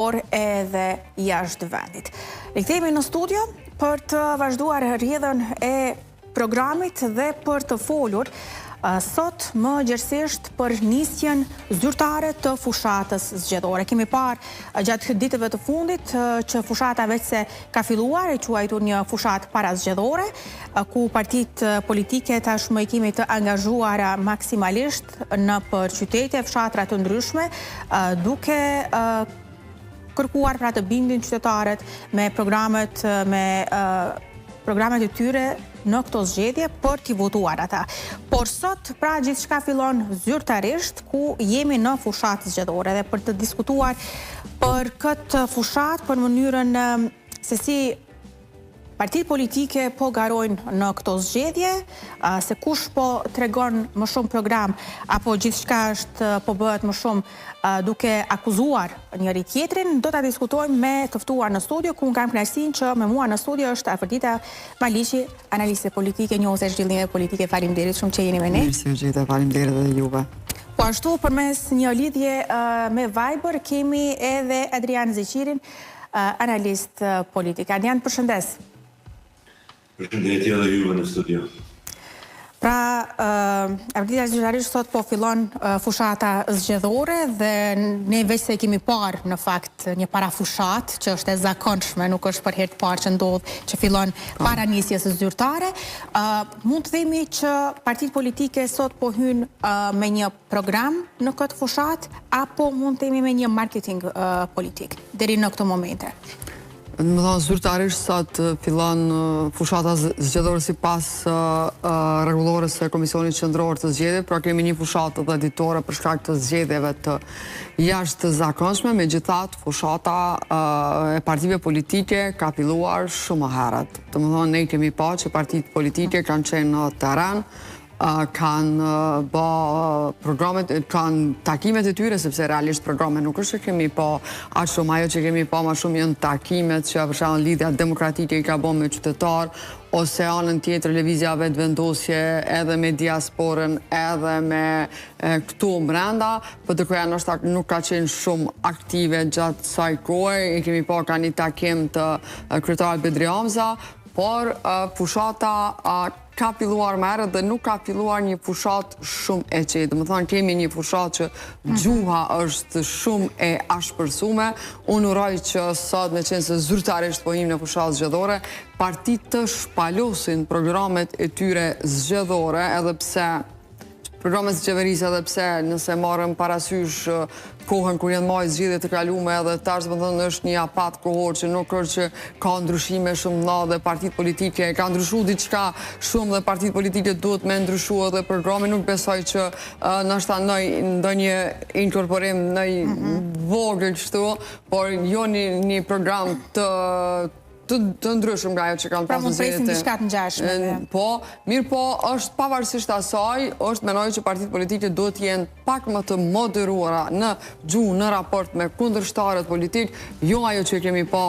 Por edhe jashtë vendit. Rikthehemi në studio për të vazhduar rrjedhën e programit dhe për të folur sot më gjerësisht për nisjen zyrtare të fushatës zgjedhore. Kemi parë gjatë ditëve të fundit që fushata veçse ka filluar, e quajtur një fushatë parazgjedhore, ku partitë politike tashmë i kemi të angazhuara maksimalisht nëpër qytete, fshatra të ndryshme, duke kërkuar pra të bindin qytetarët me programet me programet e tyre në këto zgjedhje për t'i votuar ata. Por sot pra gjithçka fillon zyrtarisht ku jemi në fushatë zgjedhore dhe për të diskutuar për këtë fushatë, për mënyrën se si Partitë politike po garojnë në këto zgjedhje, se kush po tregon më shumë program apo gjithçka është po bëhet më shumë duke akuzuar njëri tjetrin, do ta diskutojmë me të ftuar në studio, ku unë kam kënaqësinë që me mua në studio është Afërdita Maliqi, analiste politike, njohëse e zhvillimeve politike. Faleminderit shumë që jeni me ne. Mirë se ju gjeta, faleminderit edhe juve. Po ashtu përmes një lidhje me Viber kemi edhe Adrian Zeqirin, Analist politik. Adrian, përshëndes. Përshëndetje edhe juve në studio. Pra, Afërdita zyrtarisht sot po fillon fushata zgjedhore dhe ne veçse kemi parë në fakt një parafushatë që është e zakonshme, nuk është për herë të parë që ndodh që fillon po. para nisjes zyrtare. Mund të themi që partitë politike sot po hyjnë me një program në këtë fushatë apo mund të themi me një marketing politik deri në këto momente? Domethënë, zyrtarisht sot fillon fushata zgjedhore sipas rregullores së Komisionit Qendror të Zgjedhjeve, pra kemi një fushatë 10 ditore për shkak të zgjedhjeve të jashtëzakonshme, megjithatë fushata e partive politike ka filluar shumë më herët. Domethënë, ne kemi pa që partitë politike kanë qenë në terren, kanë ba programet, kanë takimet e tyre, sepse realisht programe nuk është që kemi pa aq shumë, ajo që kemi pa ma shumë janë takimet që për shembull Lidhja Demokratike i ka bo me qytetarë, ose anën tjetër Lëvizja Vetëvendosje edhe me diasporën edhe me këtu mrenda, PDK-ja ndoshta nuk ka qenë shumë aktive gjatë kësaj kohe, i kemi pa ka një takim të kryetarit Bedri Hamza, por fushata ka filluar më herët dhe nuk ka filluar një fushatë shumë e qetë. Domethënë, kemi një fushatë që mhm. gjuha është shumë e ashpërsume. Unë uroj që sot, meqenëse zyrtarisht po him në fushatë zgjedhore, partitë të shpalosin programet e tyre zgjedhore, edhe pse programet e qeverisë edhe pse nëse marrim parasysh kohën kur janë majtë zgjedhjet e kalume edhe tash domethënë është një afat kohor që nuk është që ka ndryshime shumë të dhe partitë politike ka ndryshu diçka shumë dhe partitë politike duhet me ndryshu edhe programin nuk besoj që ndoshta ndonjë inkorporim në mhm. vogël kështu por jo një program të të ndryshëm nga ajo që kanë pra, pasur zgjedhjet. Pra mund presim diçka të ngjashme. Po, mirëpo është pavarësisht asaj, është mendoj që partitë politike duhet të jenë pak më të moderuara në gjuhë në raport me kundërshtarët politikë, jo ajo që kemi pa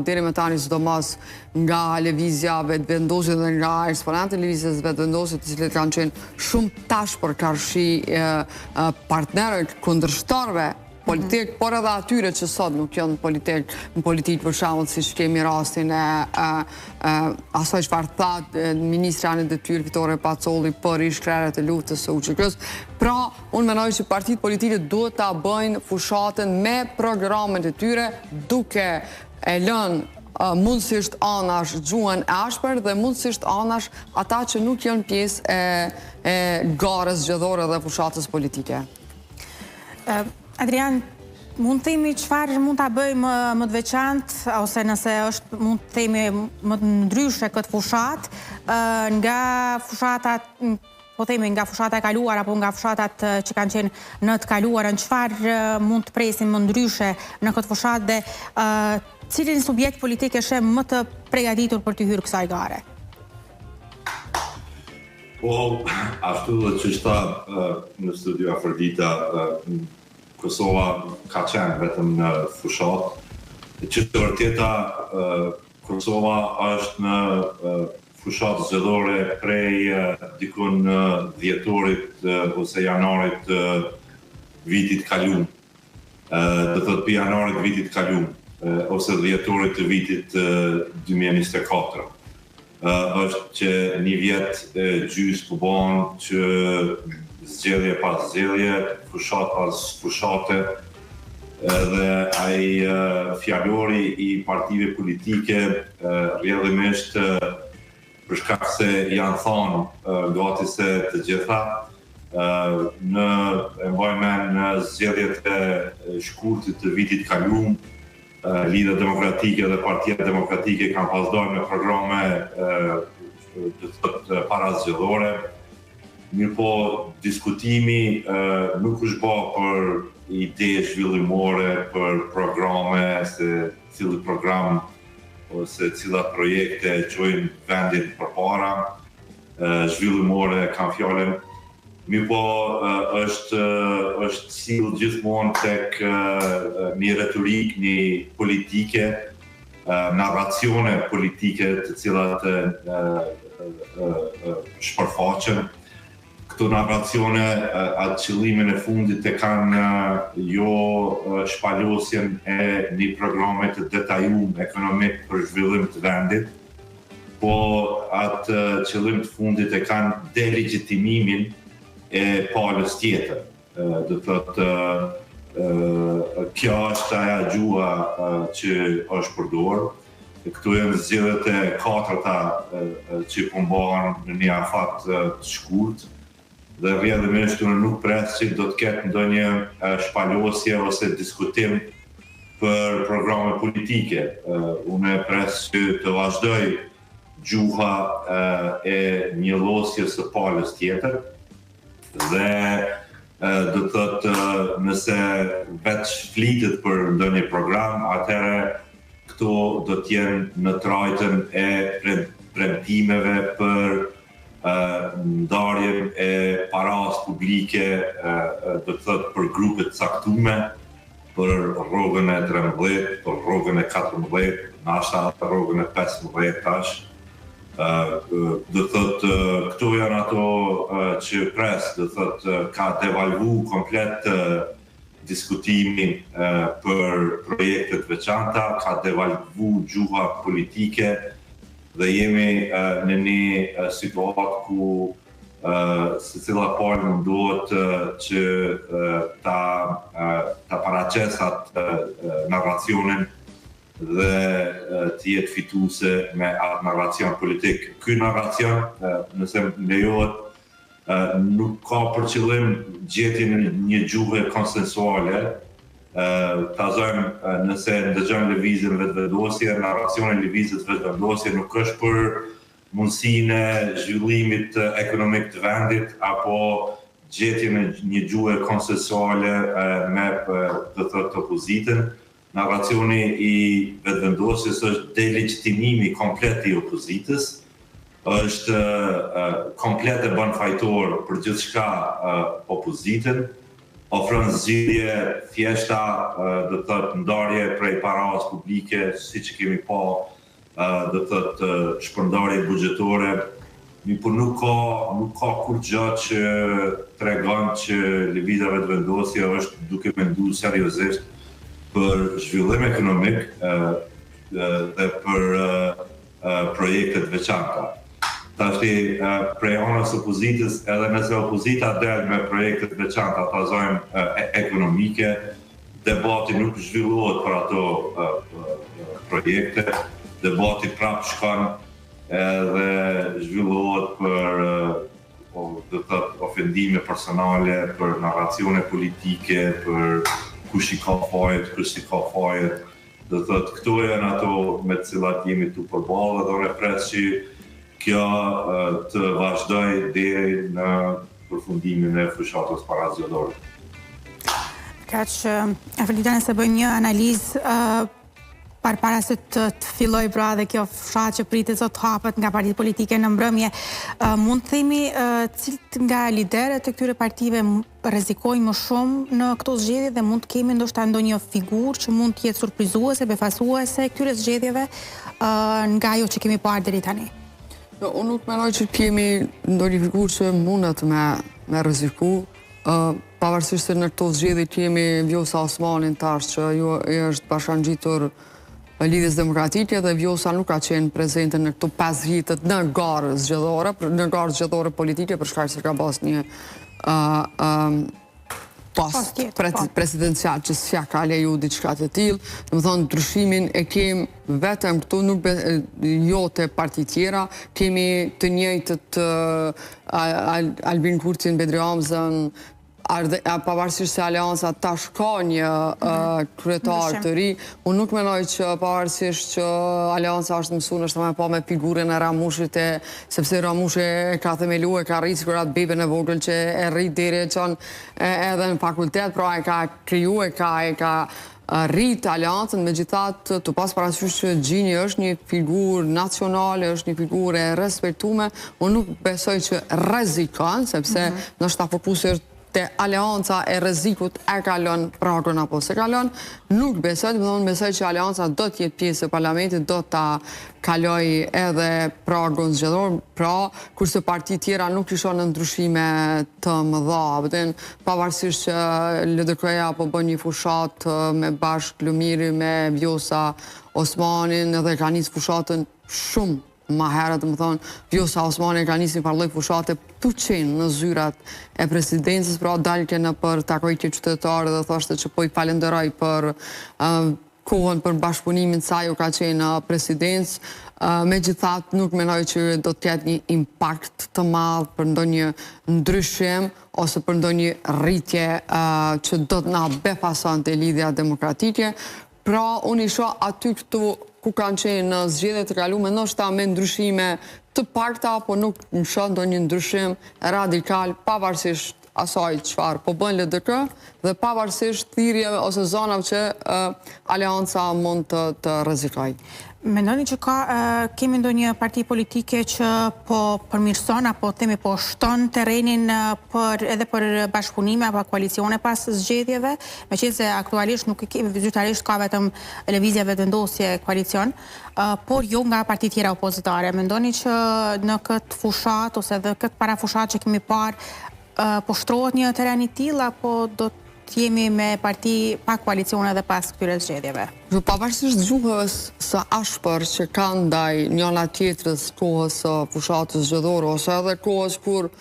deri më tani sidomos nga Lëvizja Vetëvendosje dhe nga eksponentët e Lëvizjes Vetëvendosje, të cilët kanë qenë shumë të ashpër karshi partnerëve kundërshtarëve politik, por edhe atyre që sot nuk janë politik, në politikë për shembull siç kemi rastin e asaj çfarë tha ministrja në detyrë Fitore Pacolli për ish-krerët e luftës së UÇK-së. Pra, unë mendoj që partitë politike duhet ta bëjnë fushatën me programet e tyre duke e lënë mundësisht anash gjuhën e ashpër dhe mundësisht anash ata që nuk janë pjesë e e garës zgjedhore dhe fushatës politike. Adrian, mund të themi çfarë mund ta bëjë më, më të veçantë, ose nëse është mund të themi më të ndryshe këtë fushatë, nga fushatat, po themi nga fushata e kaluar apo nga fushatat që kanë qenë në të kaluarën, çfarë mund të presim më ndryshe në këtë fushatë dhe cilin subjekt politik e sheh më të pregatitur për t'i hyrë kësaj gare? Po, ashtu dhe qysh tha në studio Afërdita, Kosova ka qenë vetëm në fushatë, që e vërteta Kosova është në fushatë zgjedhore prej dikun dhjetorit ose janarit të vitit kalum. Do të thotë pi janarit të vitit të kalum ose dhjetorit të vitit 2024. Është që një vjet e gjysë po bon që zgjedhje pas zgjedhje, fushatë pas fushate, edhe ai fjalori i partive politike rrjedhimisht për shkak se janë thanë gati se të gjitha, në e mbaj men në zgjedhjet e shkurtit të vitit kalum, Lidhja Demokratike dhe Partia Demokratike kanë pas dalë me programe do të thotë parazgjedhore, mirëpo diskutimi nuk është ba për ide zhvillimore, për programe se cili program ose cilat projekte e çojnë vendin përpara, zhvillimore kam fjalën, mirëpo është është sill gjithmonë tek një retorikë, një politike, narracione politike të cilat shpërfaqen. Këto narracione atë qëllimin e fundit e kanë jo shpalosjen e një programe të detajum ekonomik për zhvillim të vendit, po atë qëllim të fundit e kanë delegjitimimin e palës tjetër. Do të thotë kjo është aja gjuha që është përdorë. Këto janë zgjedhjet e katërta që po mbahen në një afat të shkurt dhe rrjedhimisht unë nuk pres që do të ketë ndonjë shpalosje ose diskutim për programe politike. Unë pres që të vazhdojë gjuha e njëllosjes së palës tjetër dhe do të thotë nëse veç flitet për ndonjë program, atëherë këto do të jenë në trajtën e premtimeve për ndarjen e parasë publike, do të thotë për grupe të caktume, për rrogën e 13, për rrogën e 14, nashta edhe rrogën e 15 tash. Do të thotë këto janë ato që pres, do të thotë ka devalvu komplet diskutimi për projekte të veçanta, ka devalvu gjuha politike dhe jemi në një situatë ku secila palë mundohet që ta ta paraqesë atë narracionin dhe të jetë fituese me atë narracion politik. Ky narracion, nëse më lejohet, nuk ka për qëllim gjetjen e një gjuhe konsensuale, ta zëmë nëse ndëgjon Lëvizjen Vetëvendosje, narracioni i Lëvizjes Vetëvendosje nuk është për mundësinë e zhvillimit ekonomik të vendit apo gjetjen e një gjuhe konsensuale me do të thotë opozitën. Narracioni i Vetëvendosjes është delegjitimimi komplet i opozitës, është komplet e bën fajtor për gjithçka opozitën, ofron zgjidhje thjeshta, do të thotë ndarje prej parasë publike, siç e kemi pa do të thotë shpërndarje buxhetore, mirëpo nuk ka nuk ka kurrgjë që tregon që Lëvizja Vetëvendosje është duke mendu seriozisht për zhvillim ekonomik dhe për projekte të veçanta. Tashti prej anës opozitës, edhe nëse opozita del me projekte të veçanta, ta zojmë ekonomike, Debati nuk zhvillohet për ato projekte, debati prapë shkon edhe zhvillohet për po, do të thotë ofendime personale, për narracione politike, për kush i ka fajet, kush s'i ka fajet. Do të thotë këto janë ato me të cilat jemi tu përballë dhe unë pres që kjo të vazhdojë deri në përfundimin e fushatës parazgjedhore. Kaq, Afërdita nëse bëjmë një analizë përpara se të, të fillojë pra dhe kjo fushatë që pritet sot të hapet nga partitë politike në mbrëmje, mund të themi cilët nga liderët e këtyre partive rrezikojnë më shumë në këto zgjedhje dhe mund të kemi ndoshta ndonjë figurë që mund të jetë surprizuese, befasuese e këtyre zgjedhjeve nga ajo që kemi parë deri tani. Jo, unë nuk mendoj që kemi ndonjë figurë që mundet me me rreziku. Pavarësisht se në këto zgjedhje kemi Vjosa Osmanin tash që ju i është bashkangjitur Lidhjes Demokratike dhe Vjosa nuk ka qenë prezente në këto 5 vjetët në garë zgjedhore, në garë zgjedhore politike për shkak se ka pas një post po. presidencial që s'ja ka leju diçka të tillë, domethonë ndryshimin e kem vetëm këtu nuk be, jo te parti tjera, kemi të njëjtët Albin Kurtin, Bedri Hamzën, pavarësisht se Aleanca tash ka një mhm. kryetar të ri, unë nuk menoj që pavarësisht që Aleanca është mësu ndoshta me pa me figurën e Ramushit e, sepse Ramushi e ka themelu, e ka rritë sikur atë beben e vogël që e rrit deri e çon edhe në fakultet, pra e ka kriju, e ka, e ka rrit Aleancën, megjithatë tu pas parasysh që Gjini është një figurë nacionale, është një figurë e respektume, unë nuk besoj që rrezikon, sepse mm -hmm. ndoshta fokusi është te aleanca e rrezikut e kalon pragun apo s'e kalon, nuk besoj, domethonë besoj që aleanca do të jetë pjesë e parlamentit, do ta kalojë edhe pragun zgjedhor, pra kurse partitë tjera nuk i shoh në ndryshime të mëdha, vëten pavarësisht që LDK-ja po bën një fushatë me Bashkë Lumiri, me Vjosa Osmanin dhe ka nisë fushatën shumë ma herët, domethonë, Vjosa Osmani ka nisë një farë lloj fushate tu qenë në zyrat e presidencës, pra dalke nëpër takojke qytetarë dhe thoshte që po i falenderoj për kohën për bashkëpunimin sa ajo ka qenë në presidencë, megjithatë nuk mendoj që do të ketë një impakt të madh për ndonjë ndryshim ose për ndonjë rritje që do të na befasonte Lidhja Demokratike. Pra, unë i shoh aty këtu ku kanë qenë në zgjedhjet e kalume, ndoshta me ndryshime të pakta, po nuk më shoh ndonjë ndryshim radikal pavarësisht asaj çfarë po bën LDK dhe pavarësisht thirrjeve ose zanave që Aleanca mund të të rrezikojë. Mendoni që ka kemi ndonjë parti politike që po përmirëson apo themi po shton terrenin për edhe për bashkëpunime apo koalicione pas zgjedhjeve, meqenëse aktualisht nuk e kemi zyrtarisht ka vetëm Lëvizja Vetëvendosje koalicion, por jo nga partitë tjera opozitare. Mendoni që në këtë fushatë ose edhe këtë parafushatë që kemi parë, po shtrohet një terren i tillë apo do të jemi me parti pa koalicione edhe pas këtyre zgjedhjeve? Pavarësisht gjuhës së ashpër që kanë ndaj njëna tjetrës kohës së fushatës zgjedhore ose edhe kohës kur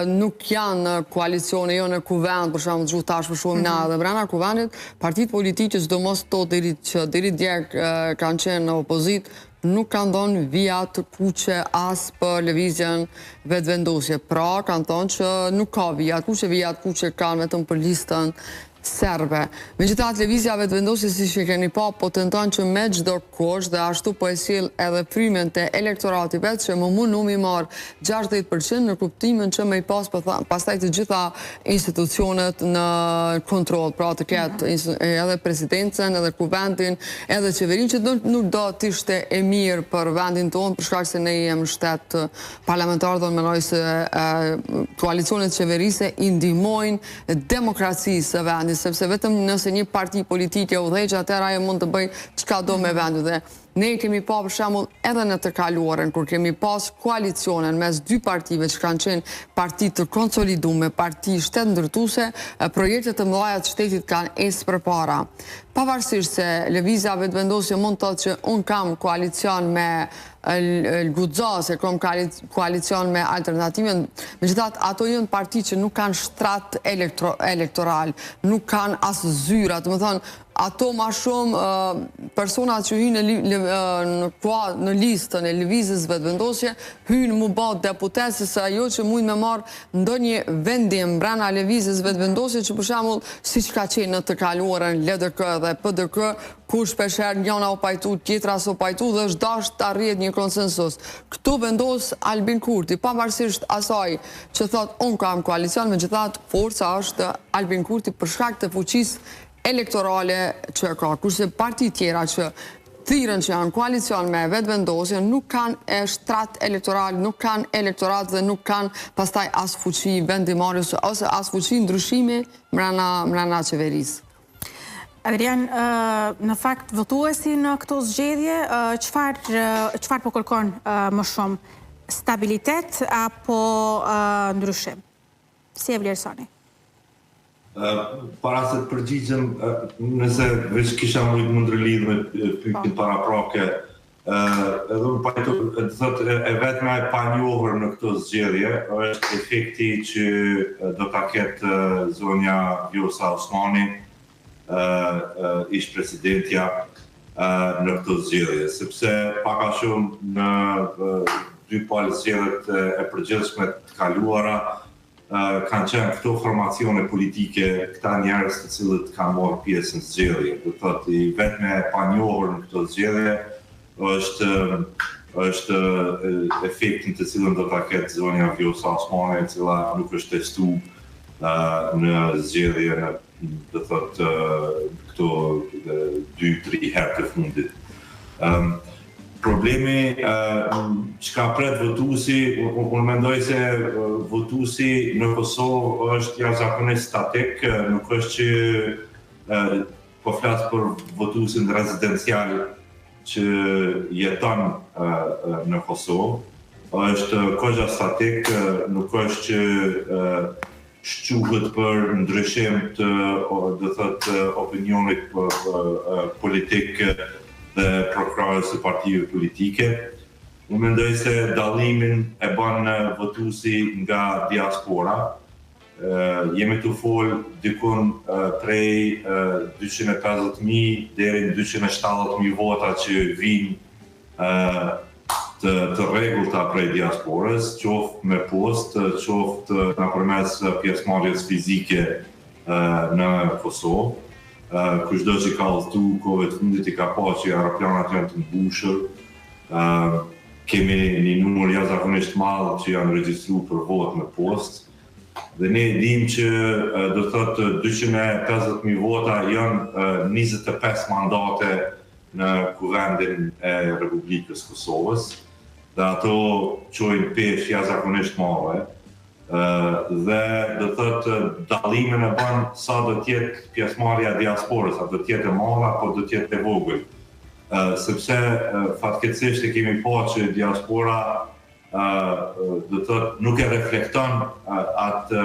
nuk janë në koalicione, jo në kuvend, për shembull gjuhë të ashpër shohim na mhm. edhe brenda kuvendit, partitë politike sidomos to deri që deri dje kanë qenë në opozitë, nuk kanë dhënë vija të kuqe as për lëvizjen Vetëvendosje. Pra, kanë thonë që nuk ka vija të kuqe, vija të kuqe kanë vetëm për listën serbe. Megjithatë, Lëvizja Vetëvendosje, siç e keni pa, po tenton që me çdo kusht dhe ashtu po e sjell edhe frymën te elektorati vet që me mundu m'i marrë 60% në kuptimin që me i pas pastaj të gjitha institucionet në kontroll, pra të ketë edhe presidencën, edhe kuvendin, edhe qeverinë që nuk do të ishte e mirë për vendin tonë, për shkak se ne jemi shtet parlamentar dhe mendoj se koalicionet qeverisëse i ndihmojnë demokracisë së vendit, sepse vetëm nëse një parti politike udhëheq, atëherë ajo mund të bëjë çka do me vendin dhe ne kemi pa për shembull edhe në të kaluarën kur kemi pas koalicionen mes dy partive që kanë qenë parti të konsolidume, parti shtetndërtuese, projekte të mëdha të shtetit kanë ecë përpara. Pavarësisht se Lëvizja Vetëvendosje mund të thotë që unë kam koalicion me Guxo, se kam koalicion me Alternativën, megjithatë ato janë parti që nuk kanë shtrat elektoral, nuk kanë as zyra, domethonë, ato ma shumë persona që hyjnë në listën e Lëvizjes Vetëvendosje, hyjnë m'u ba deputet, se sa jo që mujnë me marrë ndonjë vendim brena Lëvizjes Vetëvendosje, që për shembull, siç ka qenë në të kaluarën LDK dhe PDK, ku shpeshherë njëna u pajtu, tjetra s'u pajtu dhe është dashtë të arrihet një konsensus. Këtu vendos Albin Kurti, pavarësisht asaj që thotë unë kam koalicion, megjithatë forca është Albin Kurti për shkak të fuqisë elektorale që ka. Kurse partitë tjera që thirren që janë koalicion me Vetëvendosjen nuk kanë e shtrat elektoral, nuk kanë elektorat dhe nuk kanë pastaj as fuqi vendimmarrjes ose as fuqi ndryshimi mrena qeverisë. Adrian, në fakt votuesi në këto zgjedhje, çfarë po kërkon më shumë? Stabilitet apo ndryshim? Si e vlerësoni? Para se të përgjigjem, nëse veç kisha mujtë me ndërlidhë me pyetjen po. paraprake, edhe unë pajto, do të thotë e vetmja e panjohur në këto zgjedhje është efekti që do ta ketë zonja Vjosa Osmani, ish presidentja në këto zgjedhje, sepse pak a shumë në dy palë zgjedhjet e përgjithshme të kaluara, kanë qenë këto formacione politike, këta njerëz të cilët kanë marrë pjesë në zgjedhje. Do të thotë, i vetmja e panjohur në këto zgjedhje është është efektin të cilën do ta ketë zonja Vjosa Osmani, e cila nuk është testu në zgjedhje në do të thotë këto 2-3 herë të fundit. Problemi çka pret votuesi, unë mendoj se votuesi në Kosovë është jashtëzakonisht statik, nuk është që po flas për votuesin rezidencial që jeton në Kosovë, është kogja statik, nuk është që shquhet për ndryshim të, do thotë, opinionit politik dhe përkrahjes së partive politike. Unë mendoj se dallimin e bën votuesi nga diaspora. Jemi tu fol dikun prej 250.000 deri në 270.000 vota që vijnë të të rregullta prej diasporës, qoftë me postë, qoftë nëpërmes pjesëmarrjes fizike në Kosovë. Kushdo që ka udhëtu kohëve të fundit i ka pa që aeroplanat janë të mbushur. Kemi një numër jashtëzakonisht të madh që janë regjistru për votë me postë. Dhe ne e dimë që do të thotë 250.000 vota janë 25 mandate në Kuvendin e Republikës Kosovës dhe ato çojnë peshë jashtëzakonisht madhe dhe do të thotë dallimin e bën sa do të jetë pjesëmarrja e diasporës, a do të jetë e madhe apo do të jetë e vogël. Sepse fatkeqësisht e kemi pa që diaspora do të thotë nuk e reflekton atë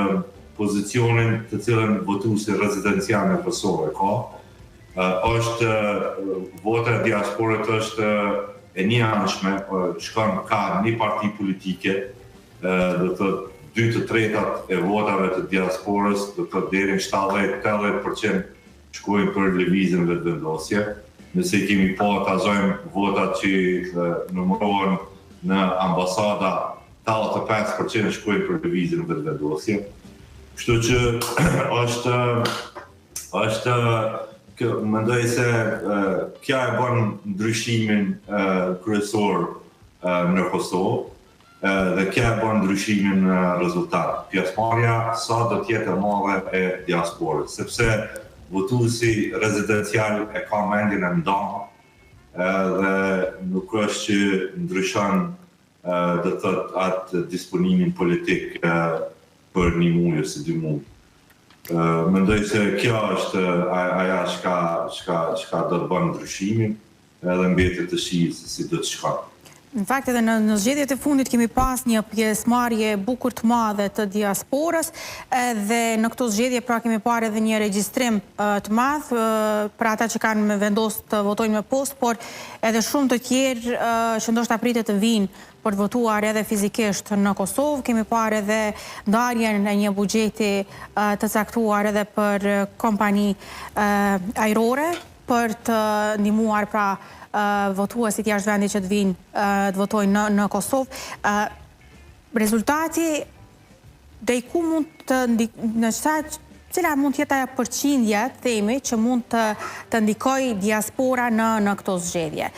pozicionin të cilën votuesi rezidencial në Kosovë e ka. Është vota e diasporës është e njëanshme, shkon ka një parti politike, do të thotë dy të tretat e votave të diasporës, do të thotë deri në 70-80% shkojnë për Lëvizjen Vetëvendosje. Nëse i kemi pa ta zojmë votat që numërohen në ambasada, 85% shkojnë për Lëvizjen Vetëvendosje. Kështu që është është kjo, mendoj se kjo e bën ndryshimin kryesor në Kosovë. Dhe kjo e bën ndryshimin në rezultat. Pjesëmarrja sa do të jetë e madhe e diasporës, sepse votuesi rezidencial e ka mendjen e ndamë dhe nuk është që ndryshon do të thotë atë disponimin politik për një muaj ose dy muaj. Mendoj se kjo është aja çka çka çka do të bën ndryshimin. Edhe mbetet të shihet se si do të shkon. Në fakt edhe në në zgjedhjet e fundit kemi pas një pjesëmarrje bukur të madhe të diasporës edhe në këto zgjedhje pra kemi parë edhe një regjistrim të madh për ata që kanë vendos të votojnë me postë, por edhe shumë të tjerë që ndoshta pritet të vijnë për të votuar edhe fizikisht në Kosovë. Kemi parë edhe ndarjen e një buxheti të caktuar edhe për kompani ajrore. për të ndihmuar pra votuesit jashtë vendit që të vijnë të votojnë në në Kosovë. Rezultati deri ku mund të në sa cila mund të jetë ajo përqindje, themi, që mund të të ndikojë diaspora në në këto zgjedhje.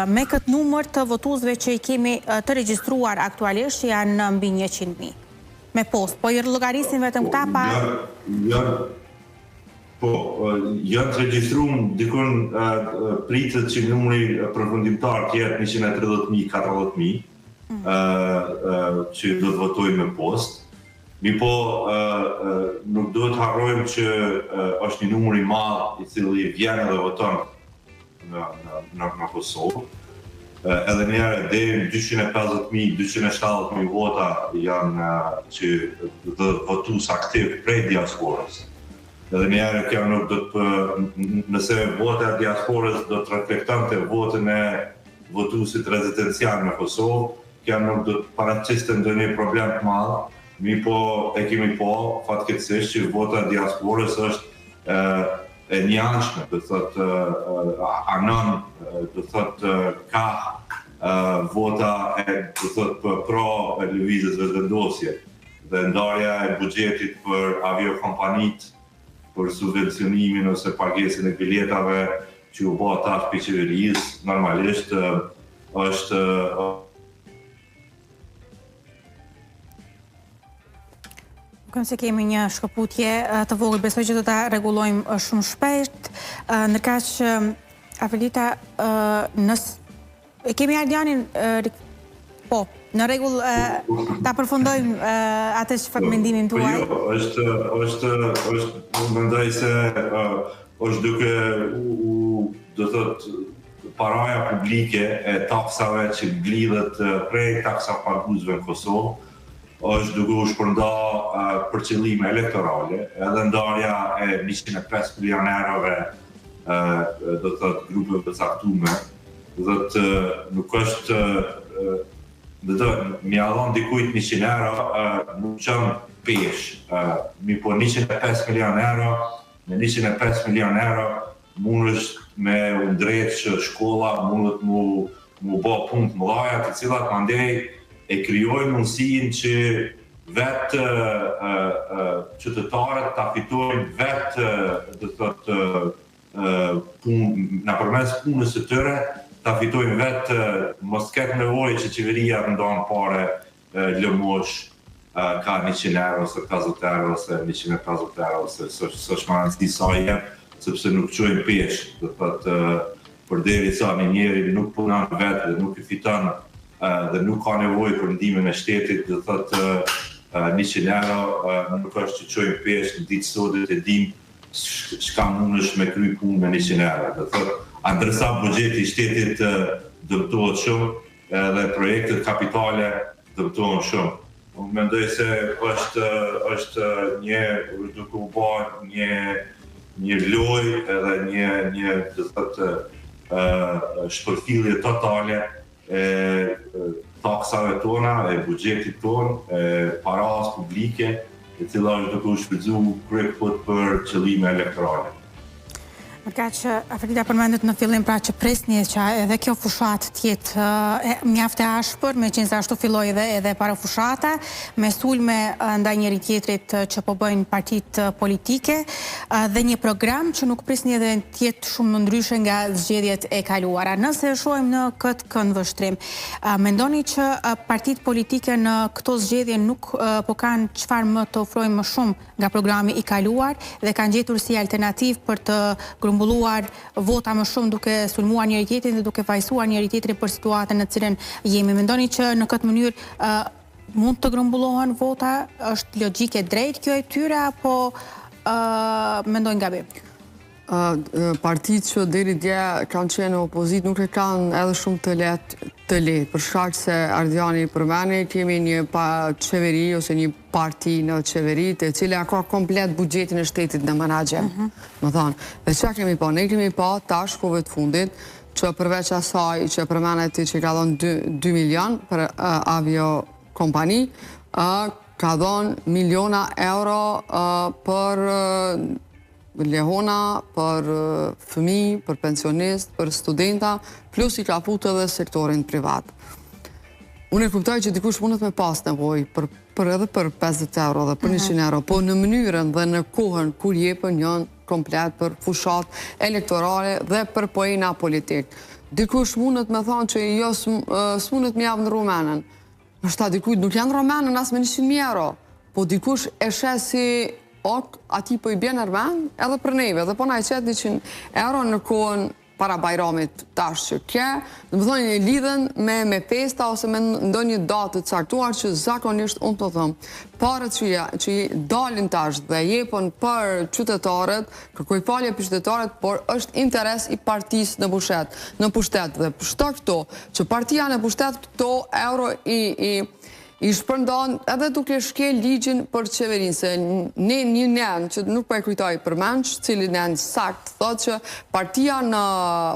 Me këtë numër të votuesve që i kemi të regjistruar aktualisht, që janë mbi 100.000. Me postë, po i llogarisim vetëm këta pa Janë Po, janë të regjistrum dikun pritet që numri përfundimtar të jetë 130.000, 40.000 mm. që do të votojnë me postë. Mirëpo, nuk duhet të harrojmë që është një numër i madh i cili vjen edhe voton në, në, në, në Kosovë. Edhe një herë deri në 250.000, 270.000 vota janë që dhe votues aktiv prej diasporës. Edhe një herë kjo nuk do të nëse vota e diasporës do të reflektonte votën e votuesit rezidencial në Kosovë, kjo nuk do të paraqiste ndonjë problem të madh, mirëpo e kemi pa fatkeqësisht që vota e diasporës është e njëanshme, do të thotë anon, do të thotë kah vota e do të thotë pro lëvizjes Vetëvendosje. Dhe ndarja e buxhetit për aviokompanitë për subvencionimin ose pagesën e biletave që u bë tash prej qeverisë, normalisht është Duket se kemi një shkëputje të vogël, besoj që do ta rregullojmë shumë shpejt. Ndërkaq Afërdita, nëse E kemi Ardianin, po, në rregull, ta përfundojmë atë çfarë mendimin po, tuaj. Jo, është, është, është, unë mendoj se është duke u, do thotë, paraja publike e taksave që mblidhet prej taksapaguesve në Kosovë, është duke u shpërnda për qëllime elektorale, edhe ndarja e 105 milion eurove, do të thotë grupeve të caktume, do thotë nuk është do të me ia dhon dikujt 100 euro nuk çon peshë, mirëpo 105 milion euro, me 105 milion euro mundesh me u ndreq shkolla, mundet mu mu ba punë të mëdhaja, të cilat mandej e krijojnë mundësinë që vetë qytetarët ta fitojnë vetë, do të thotë, punë, nëpërmes punës së tyre, ta fitojnë vetë, mos ketë nevojë që qeveria të ndan pare lëmosh ka 100 euro ose 50 euro ose 150 euro ose s'është me rëndësi sa jep, sepse nuk çojnë peshë, do të thotë përderisa një njeri nuk punon vetë dhe nuk e fiton dhe nuk ka nevojë për ndihmën e shtetit, do të thotë 100 euro nuk është që çojnë peshë në ditë sotit e dim çka mundesh me kry punë me 100 euro, do të thotë, a ndërsa buxheti i shtetit dëmtohet shumë, edhe projektet kapitale dëmtohen shumë. Unë mendoj se është është një duke u ba një një lojë edhe një një do të thotë shpërfillje totale e taksave tona, e buxhetit tonë, e parasë publike, e cila është duke u shfrytëzu kryekëput për qëllime elektorale. Ndërkaq Afërdita përmendët në fillim pra që prisni që edhe kjo fushatë të jetë mjaft e ashpër, meqenëse ashtu filloi edhe edhe parafushata, me sulme ndaj njëri-tjetrit që po bëjnë partitë politike dhe një program që nuk prisni edhe të jetë shumë më ndryshe nga zgjedhjet e kaluara. Nëse e shohim në këtë këndvështrim, mendoni që partitë politike në këto zgjedhje nuk po kanë çfarë më të ofrojnë më shumë nga programi i kaluar dhe kanë gjetur si alternativë për të grumbulluar vota më shumë duke sulmuar njëri-tjetrin dhe duke fajësuar njëri-tjetrin për situatën në të cilën jemi. Mendoni që në këtë mënyrë mund të grumbullohen vota? Është logjikë e drejtë kjo e tyre apo mendojnë gabim? Partitë që deri dje kanë qenë në opozitë nuk e kanë edhe shumë të lehtë të lehtë, për shkak se Ardiani përmendi, kemi një pa qeveri ose një parti në qeveri, e cila ka komplet buxhetin e shtetit në menaxhim. Mm -hmm. Domethonë, dhe çka kemi pa? Ne kemi pa tash kohëve të fundit, që përveç asaj që përmende ti që ka dhonë 2, 2 milion për uh, avio kompani, uh, ka dhonë miliona euro uh, për uh, lehona për fëmijë, për pensionistë, për studenta, plus i ka fut edhe sektorin privat. Unë e kuptoj që dikush mundet me pas nevojë për, për edhe për 50 euro dhe për 100 mhm. euro, po në mënyrën dhe në kohën kur jepen janë komplet për fushatë elektorale dhe për poena politik. Dikush mundet me thonë që jo s'mundet me jau ndrru menën. Ndoshta dikujt nuk ja ndrron menën as me 100.000 euro, po dikush e sheh si ok, atij po i bjen nërmend edhe për neve, dhe po na i qet 100 euro në kohën para bajramit tash që ke, domethonë e lidhen me, me festa ose me ndonjë datë të caktuar që zakonisht unë të them, paret që, ja, që dalin tash dhe jepen për qytetarët, Kërkoj falje për qytetarët, por është interes i partisë në pushtet, në pushtet dhe shto këto, që partia në pushtet këto euro i i I shpërndan edhe duke shkel ligjin për qeverinë, se ne një nen që nuk po e kujtoj përmendsh, cili nen sakt thotë që partia në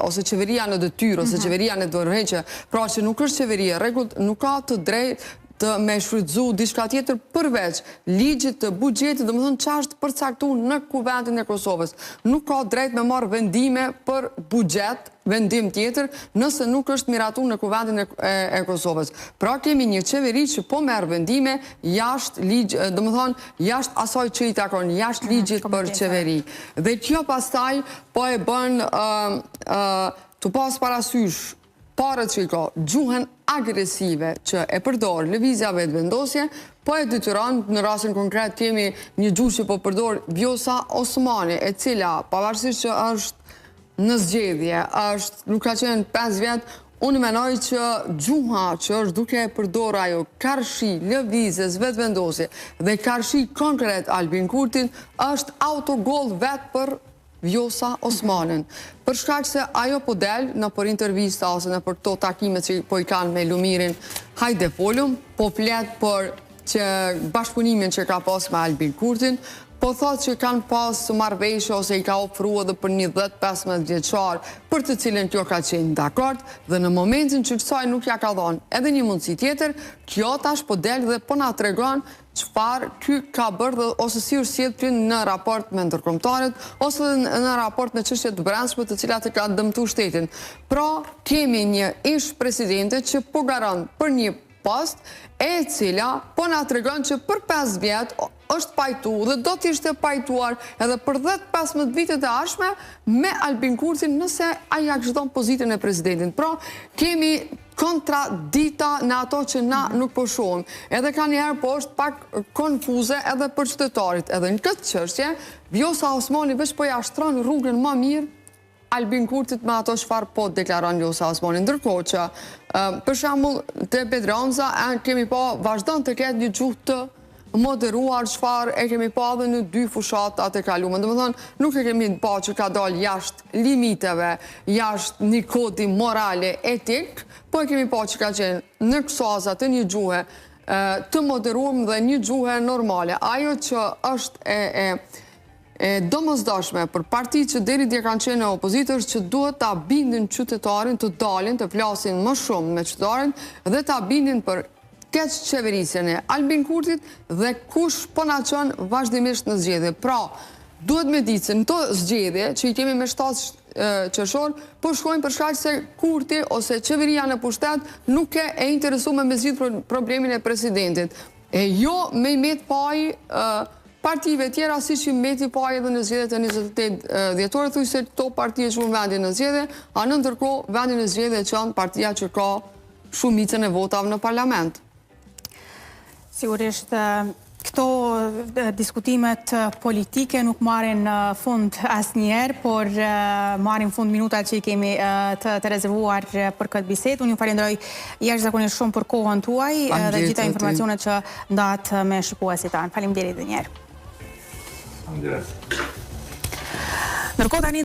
ose qeveria në detyrë ose mhm. qeveria në dorëheqje, pra që nuk është qeveri e rregullt, nuk ka të drejtë të me shfrytëzu diçka tjetër përveç ligjit të buxhetit, domethënë që është përcaktu në Kuvendin e Kosovës. Nuk ka drejt me marrë vendime për buxhet, vendim tjetër, nëse nuk është miratu në Kuvendin e, e, e Kosovës. Pra kemi një qeveri që po merr vendime jashtë ligj, domethënë jashtë asaj që i takon, jashtë mhm, ligjit për qeveri. Dhe kjo pastaj po e bën uh, uh, tu pas parasysh paret që i ka, gjuhën agresive që e përdor Lëvizja Vetëvendosje, po e detyron, në rastin konkret kemi një gjuhë që po përdor Vjosa Osmani, e cila, pavarësisht që është në zgjedhje, është, nuk ka qenë 5 vjet, unë menoj që gjuha që është duke e përdor ajo karshi Lëvizjes Vetëvendosje dhe karshi konkret Albin Kurtin, është autogol vetë për Vjosa Osmanin. Për shkak se ajo po del nëpër intervista ose nëpër këto takime që po i kanë me Lumirin, hajde folum, po flet për që bashkëpunimin që ka pas me Albin Kurtin, po thotë që kanë pas marrëveshje ose i ka ofru edhe për një 10-15 vjeçar për të cilën kjo ka qenë dakord dhe në momentin që kësaj nuk ja ka dhonë edhe një mundësi tjetër, kjo tash po del dhe po na tregon çfarë ky ka bërë dhe ose si është sjellë ky në raport me ndërkombëtarët ose dhe në raport me çështje të brendshme të cilat e kanë dëmtu shtetin. Pra, kemi një ish presidente që po garon për një post e cila po na tregon që për 5 vjet është pajtu dhe do të ishte pajtuar edhe për 10-15 vitet e ardhshme me Albin Kurtin nëse ai ja kish dhon pozitën e presidentit. Pra, kemi kontradita në ato që na nuk po shohim. Edhe kanjëherë po është pak konfuze edhe për qytetarit. Edhe në këtë çështje, Vjosa Osmani veç po ja shtron rrugën ma mirë Albin Kurtit me ato çfarë po deklaron Vjosa Osmani. Ndërkohë që, për shembull, te Bedri Hamza kemi pa vazhdon të ketë një gjuhë të moderuar çfarë e kemi pa edhe në dy fushatat e kalume. Domethënë, nuk e kemi pa që ka dalë jashtë limiteve, jashtë një kodi morale, etik, po e kemi pa që ka qenë në ksaza të një gjuhe të moderuar dhe një gjuhe normale. Ajo që është e, e, e domosdoshme për partitë që deri dje kanë qenë në opozitë është që duhet ta bindin qytetarin të dalin, të flasin më shumë me qytetarin dhe ta bindin për keqqeverisjen e Albin Kurtit dhe kush po na çon vazhdimisht në zgjedhje. Pra, duhet me ditë se në këto zgjedhje që i kemi me 7 qershor, po shkojnë për shkak se Kurti ose qeveria në pushtet nuk e e interesume me zgjidh problemin e presidentit. E jo me i met faj partive tjera siç i meti faj edhe në zgjedhjet e 28 dhjetorit, thuj se këto parti e çuan vendin në zgjedhje, a në ndërkohë vendin në zgjedhje e çon partia që ka shumicën e votave në parlament. Sigurisht, këto diskutimet politike nuk marrin fund asnjëherë, por marrin fund minutat që i kemi të, të rezervuar për këtë bisedë. Unë ju falenderoj jashtëzakonisht shumë për kohën tuaj dhe gjitha informacionet që ndatë me shikuesit tanë. Faleminderit edhe një herë. Faleminderit. Ndërkohë tani.